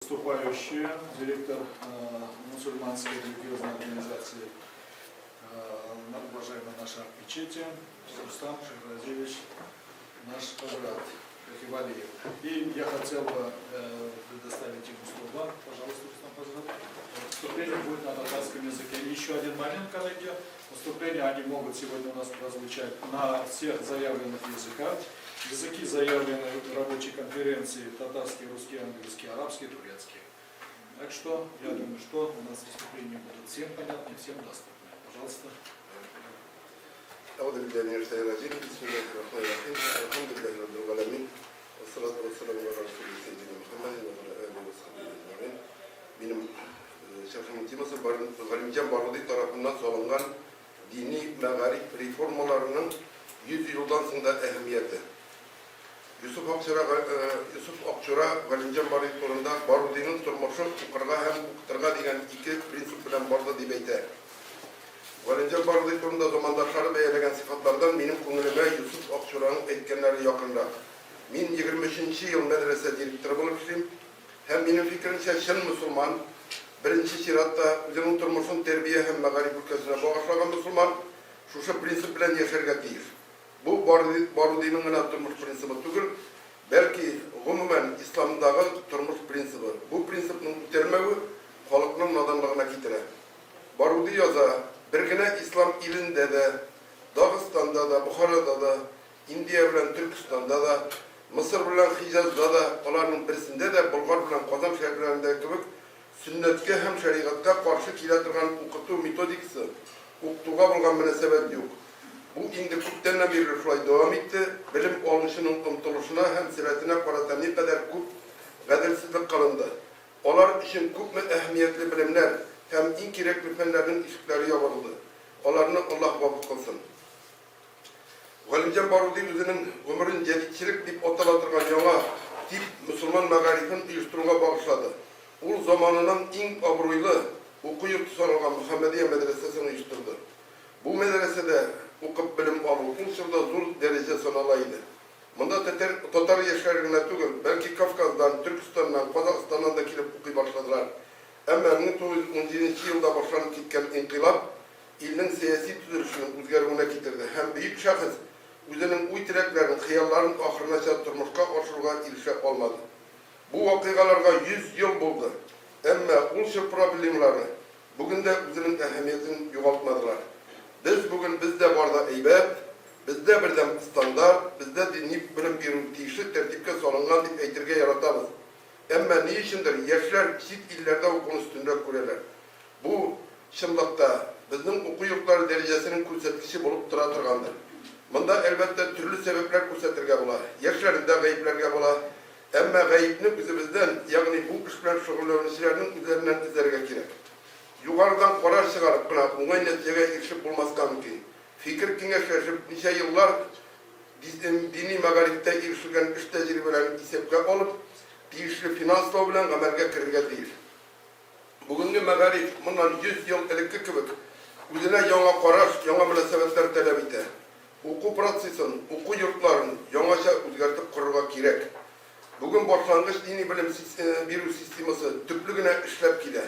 Выступающая, директор мусульманской религиозной организации уважаемая наша мечети Рустам Шайхразиевич, наш хазрат Кахивалиев. И я хотел бы предоставить ему слово. Пожалуйста, Рустам Хазрат. Выступление будет на татарском языке. И еще один момент, коллеги. Выступления, они могут сегодня у нас прозвучать на всех заявленных языках. Языки, заявленные в рабочей конференции: татарский, русский, английский, арабский, турецкий. Так что, я думаю, что у нас выступления будут всем понятны, всем доступны. Пожалуйста. أعوذ بالله من الشيطان الرجيم. بسم الله الرحمن الرحيم. الحمد لله رب العالمين والصلاة والسلام على رسول سيدنا محمد وعلى آله وصحبه أجمعين. Минем чыгышымның темасы: Галимҗан Баруди тарафыннан салынган дини мәгариф реформаларының 100 елдан соң да әһәмияте. Йосыф Акчура Галимҗан Баруди турында Барудиның тормышы укырга һәм укытырга дигән ике принцип белән барды дип әйтә. Галимҗан Баруди турында замандашлары бәяләгән сыйфатлардан минем күңелемә Йосыф Акчураның әйткәннәре якынрак. Мин 23 нче ел мәдрәсә директоры булып эшлим һәм, минем фикеремчә, чын мөселман, беренче чиратта, үзенең тормышын тәрбия һәм мәгариф өлкәсенә багышлаган мөселман шушы принцип белән яшәргә тиеш. Бу Барудиның гына тормыш принцибы түгел, бәлки, гомумән, исламдагы тормыш принцибы. Бу принципның үтәлмәве халыкның наданлыгына китерә. Баруди яза, Бер генә ислам илендә дә, Дагыстанда да, Бохарада да, Индия белән Төркестанда да, Мысыр белән Хиҗазда да, аларның берсендә дә Болгар белән Казан шәһәрләрендәге кебек сөннәткә һәм шәригатькә каршы килә торган укыту методикасы, укытуга булган мөнәсәбәт юк. Бу инде күптәннән бирле шулай дәвам итте, белем алучының омтылышына һәм сәләтенә карата никадәр күп гаделсезлек кылынды. Алар өчен күпме әһәмиятле белемнәр һәм иң кирәкле фәннәрнең ишекләре ябырылды. Аларны Аллаһ гафу кылсын. Галимҗан Баруди үзенең гомерен җәдитчелек дип атала торган яңа тип мөселман мәгарифен оештыруга багышлады. Ул заманының иң абруйлы уку йорты саналган Мөхәммәдия мәдрәсәсен оештырды. Бу мәдрәсәдә укып белем алу ул чорда зур дәрәҗә санала иде. Монда тәтәр, татар яшьләре генә түгел, бәлки Кавказдан, Төркестаннан, Казахстаннан да килеп укый башладылар. Әмма 1917 нче елда башланып киткән инкыйлаб илнең сәяси төзелешенең үзгәрүенә китерде һәм бөек шәхес үзенең уй-теләкләрен, хыялларын ахырынача тормышка ашыруга ирешә алмады. Бу вакыйгаларга 100 ел булды, әмма ул чор проблемалары бүген дә үзенең әһәмиятен югалтмадылар. Без бүген бездә бар да әйбәт, бездә бердәм стандарт, бездә дини белем бирү тиешле тәртипкә салынган дип әйтергә яратабыз. Әмма ни өчендер яшьләр чит илләрдә укуны өстенрәк күрәләр. Бу, чынлыкта, безнең уку йортлары дәрәҗәсенең күрсәткече булып тора торгандыр. Монда, әлбәттә, төрле сәбәпләр күрсәтергә була, яшьләрне дә гаепләргә була. Әмма гаепне үзебездән, ягъни бу эш белән шөгыльләнүчеләрнең үзләреннән эзләргә кирәк. Югарыдан карар чыгарып кына уңай нәтиҗәгә ирешеп булмаска мөмкин. Фикер-киңәшләшеп, ничә еллар дини мәгарифтә ирешелгән эш тәҗрибәләрен исәпкә алып, тиешле финанслау белән гамәлгә керергә тиеш. Бүгенге мәгариф, моннан 100 ел элекке кебек, үзенә яңа караш, яңа мөнәсәбәтләр таләп итә. Уку процессын, уку йортларын яңача үзгәртеп корырга кирәк. Бүген башлангыч дини белем бирү системасы төпле генә эшләп килә.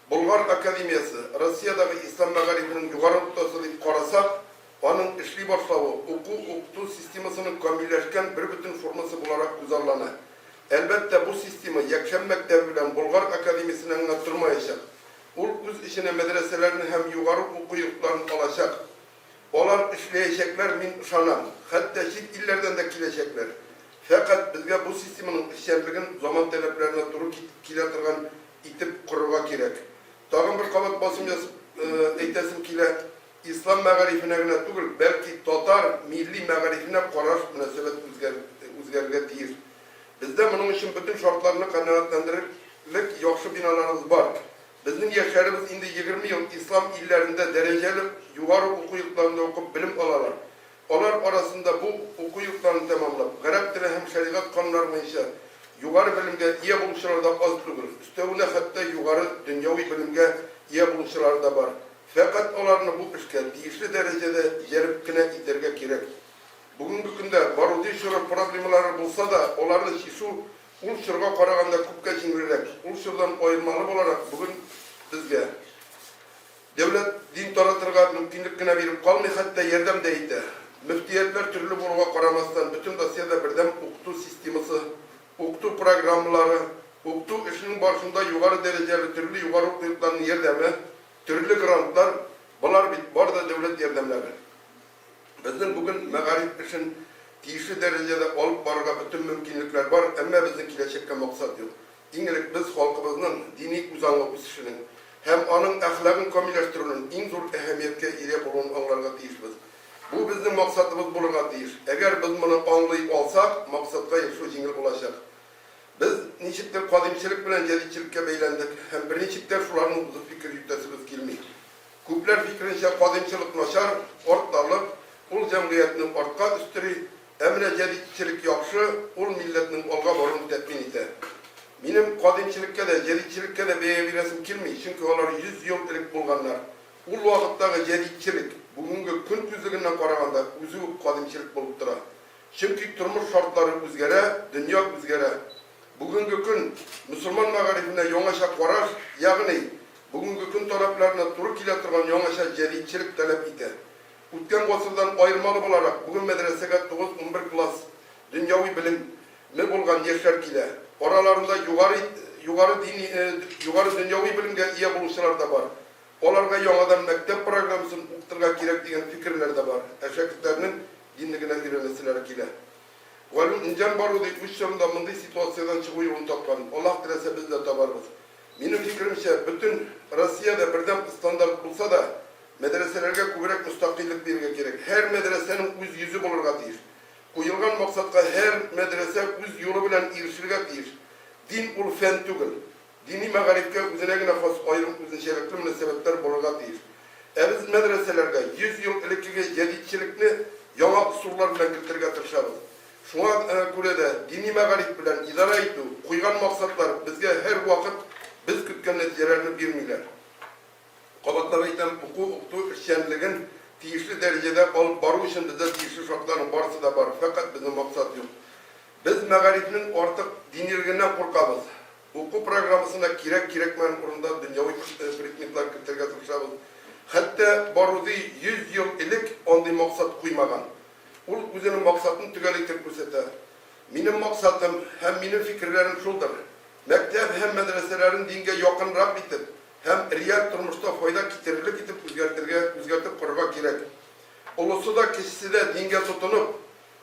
Болгар академиясе, Россиядәге ислам мәгарифенең югары ноктасы дип карасак, аның эшли башлавы уку-укыту системасының камилләшкән бербөтен формасы буларак күзаллана. Әлбәттә, бу система Якшәм мәктәбе белән Болгар академиясеннән генә тормаячак. Ул үз эченә мәдрәсәләрне һәм югары уку йортларын алачак. Алар эшләячәкләр, мин ышанам. Хәтта чит илләрдән дә киләчәкләр. Фәкать безгә бу системаның эшчәнлеген заман таләпләренә туры килә торган итеп корырга кирәк. Тагын бер кабат басым ясап әйтәсем килә, ислам мәгарифенә генә түгел, бәлки татар милли мәгарифенә караш, мөнәсәбәт үзгәрергә тиеш. Бездә моның өчен бөтен шартларны канәгатьләндерерлек яхшы биналарыбыз бар. Безнең яшьләребез инде 20 ел ислам илләрендә дәрәҗәле югары уку йортларында укып белем алалар. Алар арасында бу уку йортларын тәмамлап, гарәп теле һәм шәригать кануннары буенча югары белемгә ия булучылар да аз түгел, өстәвенә хәтта югары дөньяви белемгә ия булучылары да бар. Фәкать аларны бу эшкә тиешле дәрәҗәдә җәлеп кенә итәргә кирәк. Бүгенге көндә Баруди чоры проблемалары булса да, аларны чишү. Ул чорга караганда күпкә җиңелрәк. Ул чордан аермалы буларак, бүген безгә дәүләт дин таратырга мөмкинлек кенә биреп калмый, хәтта ярдәм дә итә. Мөфтиятләр төрле булуга карамастан, бөтен Россиядә бердәм укыту системасы, укыту программалары, укыту эшенең барышында югары дәрәҗәле төрле югары уку йортларының ярдәме, төрле грантлар, болар бит бар да дәүләт ярдәмнәре. Безнең бүген мәгариф эшен тиешле дәрәҗәдә алып барырга бөтен мөмкинлекләр бар, әмма безнең киләчәккә максат юк. Иң элек без халкыбызның дини үзаңы үсешенең һәм аның әхлагын камилләштерүнең иң зур әһәмияткә ия булуын аңларга тиешбез. Бу безнең максатыбыз булырга тиеш. Әгәр без моны аңлый алсак, максатка ирешү җиңел булачак. Без ничектер кадимчелек белән җәдитчелеккә бәйләндек һәм берничек тә шуларны узып фикер йөртәсебез килми. Күпләр фикеренчә, кадимчылык начар, артталык, ул җәмгыятьне артка өстери, ә менә җәдитчелек яхшы, ул милләтнең алга баруын тәэмин итә. Минем кадимчелеккә дә, җәдитчелеккә дә бәя бирәсем килми, чөнки алар 100 ел элек булганнар. Ул вакыттагы җәдитчелек, бүгенге көн күзлегеннән караганда, үзе үк кадимчелек булып тора. Чөнки тормыш шартлары үзгәрә, дөнья үзгәрә. Бүгенге көн мөселман мәгарифенә яңача караш, ягъни бүгенге көн таләпләренә туры килә торган яңача җәдитчелек таләп итә. Үткән гасырдан аермалы буларак, бүген мәдрәсәгә тугыз-унбер класс дөньяви белем ме булган яшьләр килә. Араларында югары югары дини югары дөньяви белемгә ия булучылар да бар. Аларга яңадан мәктәп программасын укытырга кирәк дигән фикерләр дә бар. Ә шәкертләрнең динне генә өйрәнәселәре килә. Галимҗан Баруди үз чорында мондый ситуациядән чыгу юлын тапкан. Аллаһ теләсә, без дә табарбыз. Минем фикеремчә, бөтен Россиядә бердәм стандарт булса да, мәдрәсәләргә күбрәк мөстәкыйльлек бирергә кирәк. Һәр мәдрәсәнең үз йөзе булырга тиеш. Куелган максатка һәр мәдрәсә үз юлы белән ирешергә тиеш. Дин ул фән түгел. Дини мәгарифкә үзенә генә хас аерым үзенчәлекле мөнәсәбәтләр булырга тиеш. Ә без мәдрәсәләргә 100 ел элеккеге җәдитчелекне яңа ысуллар белән кертергә тырышабыз. Шуңа күрә дә дини мәгариф белән идарә итү, куйган максатлар безгә һәрвакыт без көткән нәтиҗәләрне бирмиләр. Кабатлап әйтәм, уку-укыту эшчәнлеген тиешле дәрәҗәдә алып бару өчен бездә тиешле шартларның барысы да бар, фәкать безнең максат юк. Без мәгарифнең артык динилегеннән куркабыз. Уку программасына кирәк-кирәкмәгән урында дөньяви предметлар кертергә тырышабыз. Хәтта Баруди 100 ел элек андый максат куймаган. Ул үзенең максатын төгәл итеп күрсәтә. Минем максатым һәм минем фикерләрем шулдыр, мәктәп һәм мәдрәсәләрен дингә якынрак итеп һәм реаль тормышта файда китерерлек итеп үзгәртергә, үзгәртеп корырга кирәк. Олысы да, кечесе дә дингә тотынып,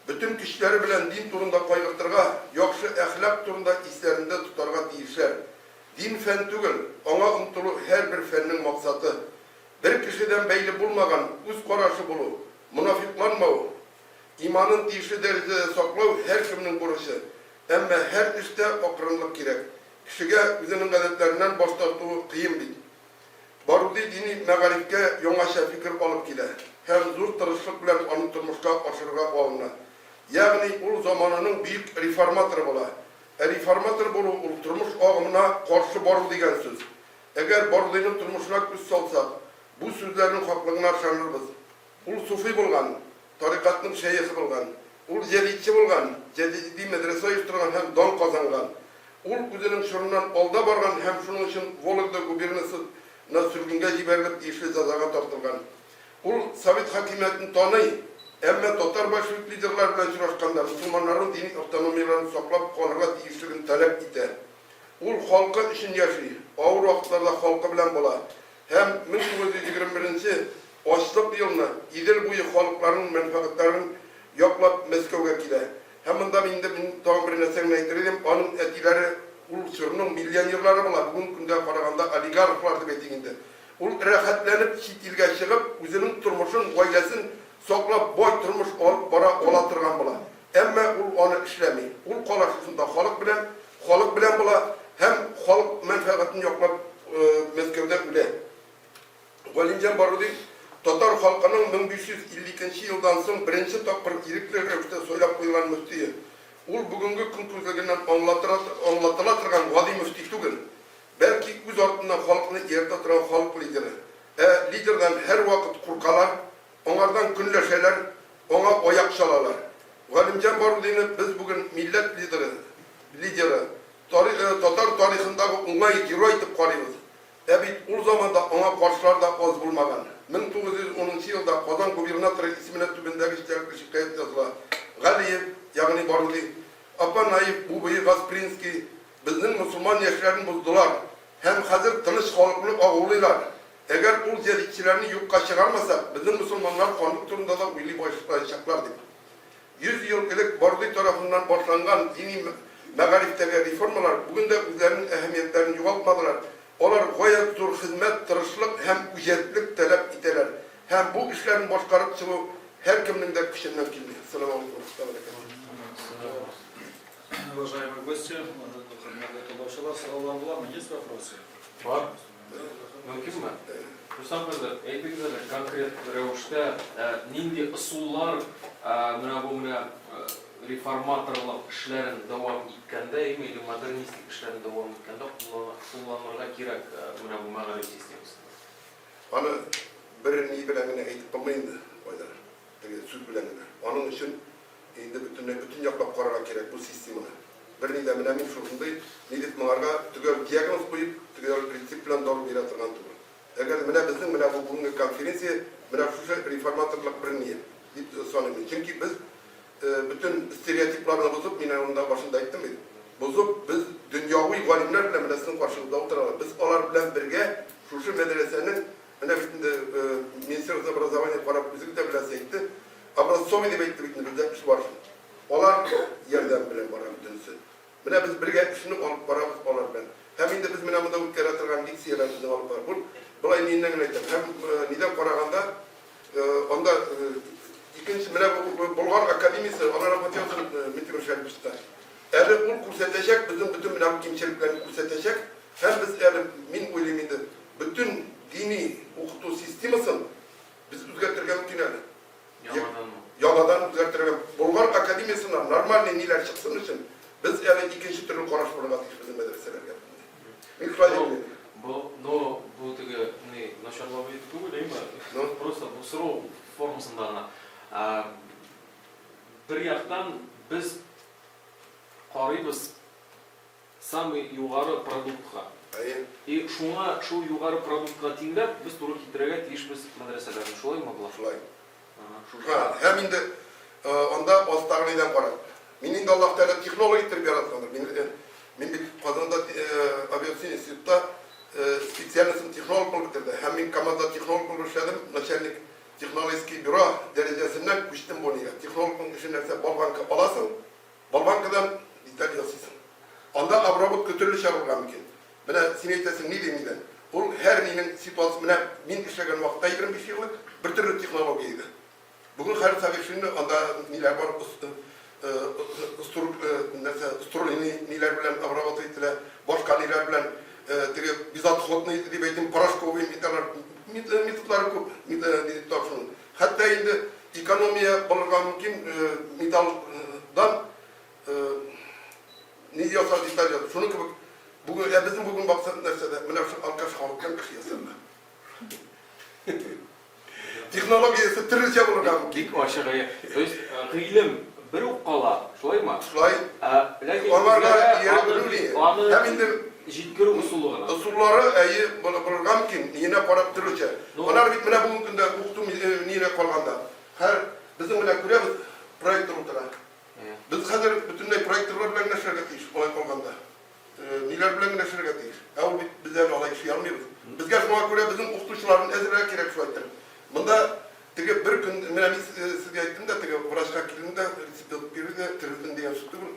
Бөтен көчләре белән дин турында кайгыртырга, яхшы әхлак турында исләрендә тотарга тиешләр. Дин фән түгел, аңа омтылу һәрбер фәннең максаты. Бер кешедән бәйле булмаган үз карашы булу, монафикъланмау, иманын тиешле дәрәҗәдә саклау һәркемнең бурычы. Әмма һәр эштә акрынлык кирәк. Кешегә үзенең гадәтләреннән баш тартуы кыен бит. Баруди дини мәгарифкә яңача фикер алып килә һәм зур тырышлык белән аны тормышка ашырырга алына. Ягъни ул заманының бөек реформаторы була. Ә реформатор булу ул тормыш агымына каршы бару дигән сүз. Әгәр Барудиның тормышына күз салсак, бу сүзләрнең хаклыгына ышанырбыз. Ул суфый булган, тарикатның шәехе булган. Ул җәдидче булган, җәдиди мәдрәсә оештырган һәм дан казанган. Ул үзенең чорыннан алда барган һәм шуның өчен Вологда губернасы на сөргенгә җибәрелеп тиешле җәзага тартылган. Ул совет хакимиятен таный, әмма татар большевик лидерлары белән очрашканда мөселманнарның дини автономияләрен саклап калырга тиешлеген таләп итә. Ул халкы өчен яши, авыр вакытларда халкы белән була һәм 1921 нче ачлык елны Идел буе халыкларының мәнфәгатьләрен яклап Мәскәүгә килә. Һәм монда мин инде мин тагын бер нәрсә генә әйтер идем, аның әтиләре ул чорның миллионерлары була, бүгенге көндә караганда олигархлар дип әйтик инде. Ул рәхәтләнеп чит илгә чыгып, үзенең тормышын, гаиләсен саклап бай тормыш алып бара ала торган була. Әмма ул аны эшләми. Ул кала шушында халык белән, халык белән була һәм халык мәнфәгатен яклап Мәскәүдә үлә. Галимҗан Баруди татар халкының 1552 нче елдан соң беренче тапкыр ирекле рәвештә сайлап куелган мөфтие. Ул бүгенге көн күзлегеннән аңлатыла торган гади мөфти түгел, бәлки үз артыннан халыкны ияртә торган халык лидеры. Ә лидердан һәрвакыт куркалар, аңардан көнләшәләр, аңа аяк чалалар. Галимҗан Барудины без бүген милләт лидеры. лидеры, татар тарихындагы уңай герой итеп карыйбыз. Ә бит ул заманда аңа каршылар да аз булмаган. 1910 нчы елда Казан губернаторы исеменә түбәндәге эчтәлекле шикаять языла, Галиев, ягъни Баруди, Апанаев, Бубый, Гаспринский безнең мосылман яшьләрен боздылар һәм хәзер тыныч халыкны агулыйлар. Әгәр ул җәдитчеләрне юкка чыгармасак, безнең мосылманнар ханлык турында да уйлый башлаячаклар, дип. 100 ел элек Бардый тарафыннан башланган дини мәгарифтәге реформалар бүген дә үзләренең әһәмиятләрен югалтмадылар, алар гаять зур хезмәт, тырышлык һәм үҗәтлек таләп итәләр һәм бу эшләрне башкарып чыгу һәркемнең дә көченнән килми. Әссәламү галәйкүм вә рахматуллаһи вә бәрәкәтүһ. Уважаемые гости, хөрмәтле тыңлаучылар, сораулар буламы? Есть вопросы? Бар. Мөмкинме? Рөстәм хәзрәт, әйтегез әле конкрет рәвештә, нинди ысуллар менә бу менә реформаторлык эшләрен дәвам иткәндә, әйеме, или модернистик эшләрен дәвам иткәндә кулланырга кирәк менә бу мәгариф системасында? Аны бер ни белән генә әйтеп булмый инде, Айдар, теге сүз белән генә. Аның өчен инде бөтенләй бөтен яклап карарга кирәк бу системаны. Берни дә, менә мин шушындый, ни дип моңарга төгәл диагноз куеп, төгәл рецепт белән дару бирә торган түгел. Әгәр дә менә безнең менә бу бүгенге конференция менә шушы реформаторлык бер ни дип саныйм мин. Чөнки без бөтен стереотипларны бозып, мин аны да башында әйттем бит, бозып, без дөньяви галимнәр белән менә сезнең каршыгызда утыралар. Без алар белән бергә шушы мәдрәсәнең, менә бит инде Министерство образования карап үзегез дә беләсез әйтте, образцовый дип әйтте бит инде бездә эш барышын. Алар ярдәме белән бара бөтенесе. Менә без бергә эшне алып барабыз алар белән. Һәм инде без менә монда үткәрә торган лекцияләр безнең алып бара. Бу болай ниннән генә әйтәм. Һәм нидән караганда, анда икенче менә бу Болгар академиясе, алар рәхмәт яусын Минтимер Шәриповичка. Әле ул күрсәтәчәк, безнең бөтен менә бу кимчелекләрне күрсәтәчәк. Һәм без әле, мин уйлыйм инде, бөтен дини укыту системасын без үзгәртергә мөмкин әле. Яңаданмы? Яңадан үзгәртергә. Болгар академиясеннән нормальный ниләр чыксын өчен, без әле икенче төрле караш булырга тиеш безнең мәдрәсәләргә. Мин шулай дип уйлыйм. Бу, но бу теге ни начарлау бит түгел, әйме? Ну? Просто бу сорау формасында гына. Бер яктан без карыйбыз самый югары продуктка. Әйе. И шуңа, шул югары продуктка тиңләп, без туры китерергә тиешбез мәдрәсәләрне. Шулаймы болар? Шулай. Ага. Шушы. Һәм инде анда астагы нидән кара. Мин инде Аллаһ Тәгалә технолог иттереп яраткандыр. Мин, мин бит Казанда авиацион институтта специальностен технолог булып бетерде. Һәм мин команда технолог булып эшләдем, начальник технологический бюро дәрәҗәсеннән күчтем бу нигә. Технологның эше нәрсә? Болванка аласың, Болванкадан деталь ясыйсың. Анда обработка төрлечә булырга мөмкин. Менә син әйтәсең, ни дим нидән? Ул һәр нинең ситуация, менә мин эшләгән вакытта 25 еллык бер төрле технология иде. Бүген хәл совершенно анда ниләр бар, струк, нәрсә, струйный ниләр белән обработка ителә, башка ниләр белән, теге безотходный дип әйтим, порошковый металлар, методлары күп, тапшыру. Хәтта инде экономия булырга мөмкин, металлдан ни ясар деталь ясар. Шуның кебек бүген, ә безнең бүген максат нәрсәдә? Менә шул алкаш халыктан кеше ясарга. Технологиясе төрлечә булырга мөмкин. Бик ачык, әйе. То есть гыйлем бер үк кала, шулаймы? Шулай. Ләкин Аңарга үзгәрә, ияреп белү ни? аны Һәм инде җиткерү ысулы гына. Ысуллары, әйе, булырга мөмкин, ниенә карап төрлечә. Алар бит менә бүгенге көндә укыту ниенә калганда, хәер, безнең менә күрәбез, проектор утыра. Без хәзер бөтенләй проекторлар белән генә эшләргә тиеш, алай калганда. Ниләр белән генә эшләргә тиеш. Ә ул бит без әле алай эшли алмыйбыз. Безгә шуңа күрә безнең укытучыларны әзерләргә кирәк шулай итеп. Монда теге бер көн, менә мин сезгә әйттем дә, теге врачка килдем дә, рецепт язып бирде, терелдем дигән сүз түгел.